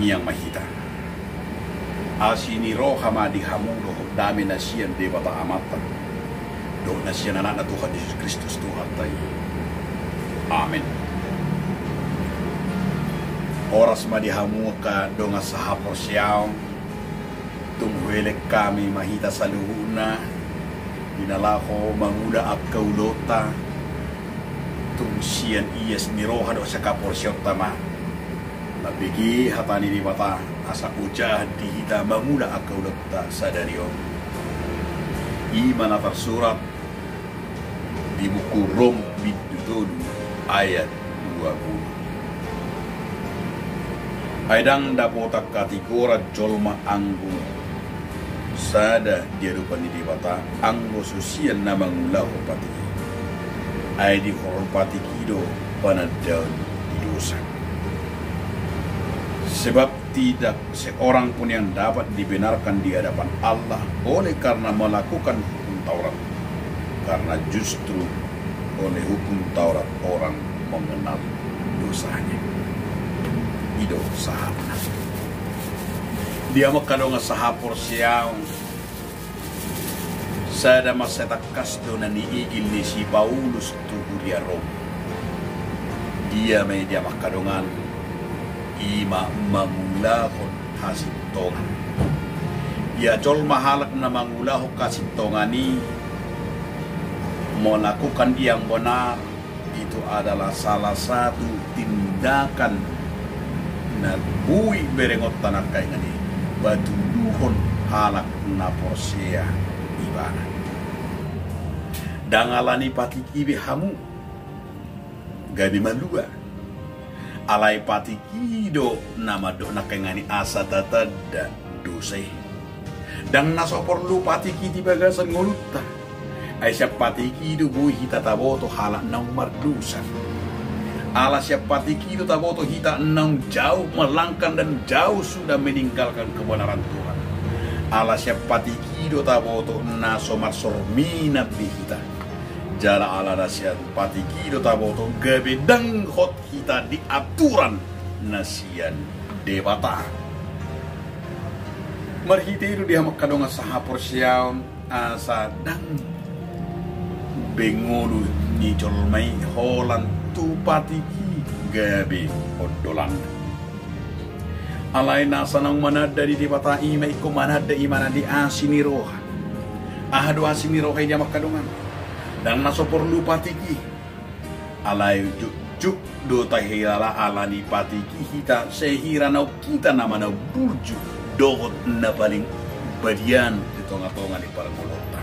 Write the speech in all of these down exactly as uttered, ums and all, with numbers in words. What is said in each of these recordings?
Tangiang ma hita. Asi ni roha ma di hamu dohot dame na sian Debata Amanta dohot na sian Anakna Tuhan Jesus Kristus Tuhanta i. Amen. Horas ma di hamu angka dongan sahaporseaon. Tung huelek hami ma hita saluhutna di na laho mangula angka ulaonta, tung sian ias ni roha dohot sian haporseaonta ma. Mambege hata ni Debata asa hujaha di hita mangula angka ulaonta sadari on. I ma na tarsurat di buku Rom bindu tolu ayat dua puluh. Ai ndang dapotan hatigoran jolma anggo sada di adopan ni Debata anggo so sian na mangulahon patik i. Ai dihorhon patik i do panandaon di dosa. Sebab tidak seorang pun yang dapat dibenarkan di hadapan Allah oleh karena melakukan hukum Taurat, karena justru oleh hukum Taurat orang mengenal dosanya. I do sahatna. Di hamu angka dongan sahaporseaon, sada mansai tangkas do na niigil ni si Paulus tu huria Rom. Dia ma i di hamu angka dongan, i ma mangulahon hasintongan. Ia jolma halak na mangulahon hasintongan i, melakukan yang benar, itu adalah salah satu tindakan na boi berengonta nangkaningan i patuduhon halak na porsea ibana. Ndang ala ni patik i be hamu gabe malua. Alai patik i do na mandok nangkaningan i asa tatanda dosa i. Ndang na so porlu patik i di bagasan ngolunta. Ai sian patik i do boi hita taboto halak naung mardosa. Ala sian patik i do taboto hita naung jauh melangkah dan jauh sudah meninggalkan kebenaran Tuhan. Ala sian patik i do taboto na so marsorminat be hita. Jala ala na sian patik i do taboto gabe ndang hot hita di aturan na sian Debata. Marhite i do di hamu angka dongan sahaporseaon, asa ndang be ngolu ni jolma i holan tu patik i gabe hondolanna. Alai nasa naung mananda di Debata i ma ingkon mananda ibana di asi ni roha. Aha do asi ni roha i di hamu angka dongan? Ndang na so porlu patik i. Alai jotjot do tahilala ala ni patik i hita, sahira naung hita na manaon burju dohot na paling badian di tongatonga ni parngoluonta.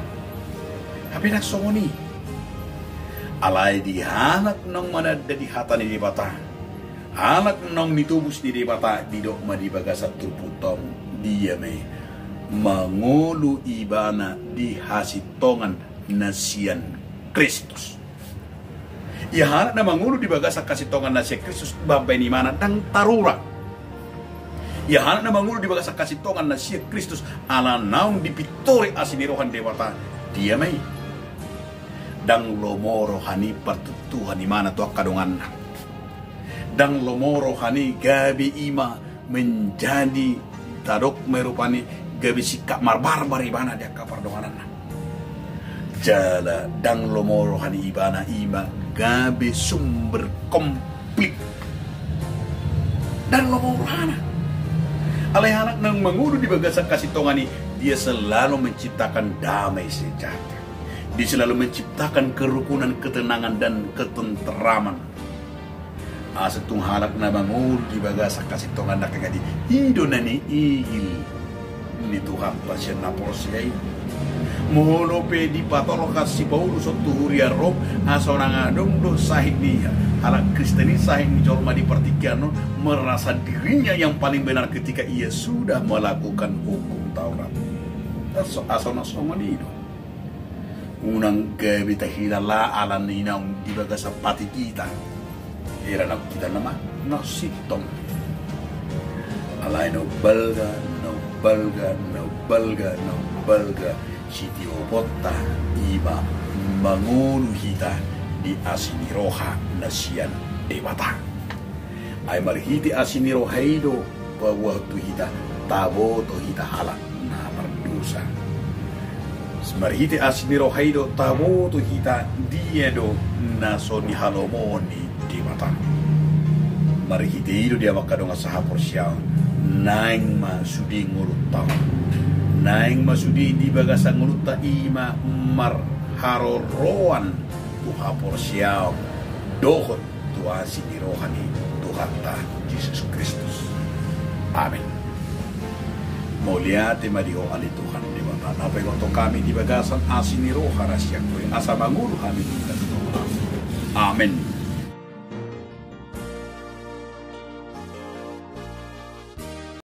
Hape ndang songon i. Alai di halak naung mananda di hata ni Debata, halak naung nitobus ni Debata, didok ma di bagasan turpukta on, dia ma i mangolu ibana di hasintongan na sian Kristus. Ia halak na mangolu di bagasan hasintongan na sian Kristus, baen ibana ndang tarura. Ia halak na mangolu di bagasan hasintongan na sian Kristus ala naung dipintori asi ni roha ni Debata, dia ma i. Ndang lomo roha ni partuktuhan ibana tu angka donganna. Ndang lomo roha ni gabe i ma menjadi, tadok ma i rupani, gabe singkat marbarbar ibana di angka pardongananna. Jala ndang lomo roha ni ibana i ma gabe sumber konflik. Ndang lomo rohana. Alai halak naung mangolu di bagasan hasintongan i, dia selalu menciptakan damai sejahtera. Dia selalu menciptakan kerukunan, ketenangan, dan ketentraman. Asa tung halak na mangolu di bagasan hasintongan nangkaningan i, i do na niigil ni Tuhanta sian na porsea i. Molo pe dipatorang si Paulus on tu huria Rom, asa unang adong do sahit ni halak Kristen i, sahit ni jolma di partingkian on merasa dirinya yang paling benar ketika ia sudah melakukan hukum Taurat. Asa, asa unang songon i do. Unang gabe tahilala ala ni naung di bagasan patik i hita. Hira naung hita nama na sintong. Alai na umbalga, na umbalga, na umbalga, na umbalga, sitioponta i ma mangolu hita di asi ni roha na sian Debata. Ai marhite asi ni roha i do paboa tu hita, taboto hita halak na mardosa. Marhite asi ni roha i do taboto hita dia do na so nihalomohon ni Debata. Marhite i do dia mangkadongan sahaporseaon, naeng ma sude ngolunta on. Naeng ma sude di bagasan ngolunta i ma marharoroan tu haporseaon dohot tu asi ni roha ni Tuhanta Jesus Kristus. Amen. Mauliate ma di Ho ale Tuhan Debata, na paingothon hami di bagasan asi ni roha na sian Ho i, asa mangolu hami di bagasan. Amen.